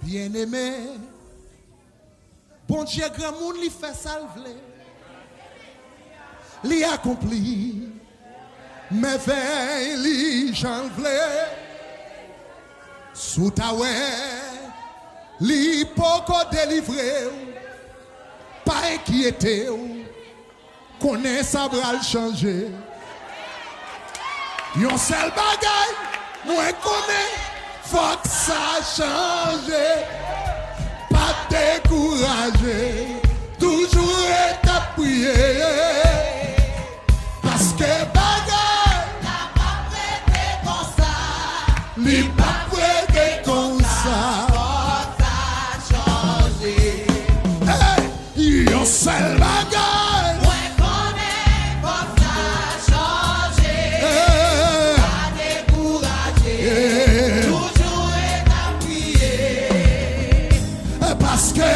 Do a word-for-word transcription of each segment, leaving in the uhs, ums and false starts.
Byeneme, Bondye granmoun, li fè sa l vle. Li akonpli mèvèy li jan l vle. Si w ta wè li poko delivre w, pa enkyete w. Konnen sa pral chanje. Yon sèl bagay mwen konnen, fòk sa chanje. Pa dekouraje, toujou ret ap priye. Paske bagay la p ap rete konsa. Li p ap rete konsa. Fòk sa chanje. Hey! Yon sèl bagay. Mwen konnen fòk sa chanje. Eh. Pa dekouraje. Eh. Toujou ret ap priye. Eh, paske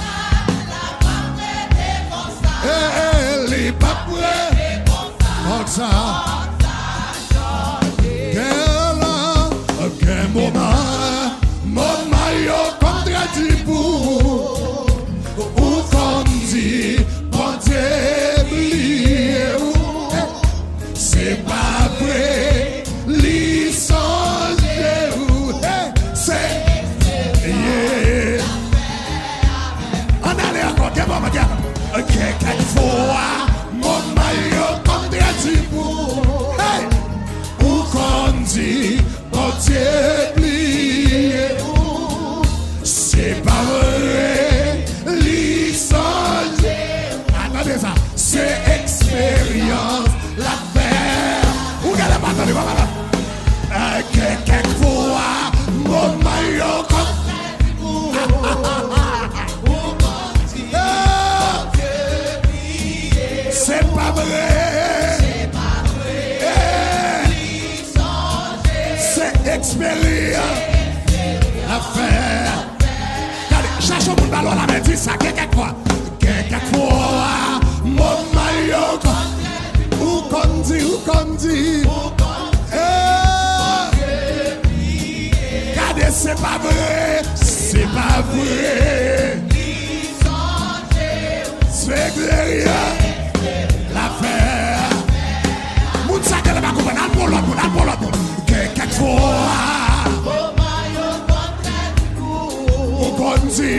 bagay la p ap rete konsa. Eh, eh, li p ap rete konsa. Fòk sa. Fòk sa chanje. Gen lè, gen moman, moman yo konn trè di pou ou. Ou konn di Bondye bliye w. Se pa vre, li sonje w. Se, yeah. Ann ale ankò, gen moman, gen, gen kèk fwa, moman yo konn trè di pou ou. Hey! Ou konn di Bondye bliye ou. Se pa vre, li sonje. A, tande sa. Se eksperyans l ap fè. Ou genlè pa tande, pa, pa, pa. Kè, kèk fwa, moman yo konn. Se pa vre. Se eksperyans l ap fè. Gade, chache yon moun ba l yon lamen, di sa, gen kèk fwa. Gen kèk fwa, moman yo konn, ou konn di, ou konn di. Eh. Gade, se pa vre, se pa vre. Se eksperyans l ap fè. Moun sa genlè pa konprann. Al pran lòt moun, al pran lòt moun. Gen kèk fwa ou konn di,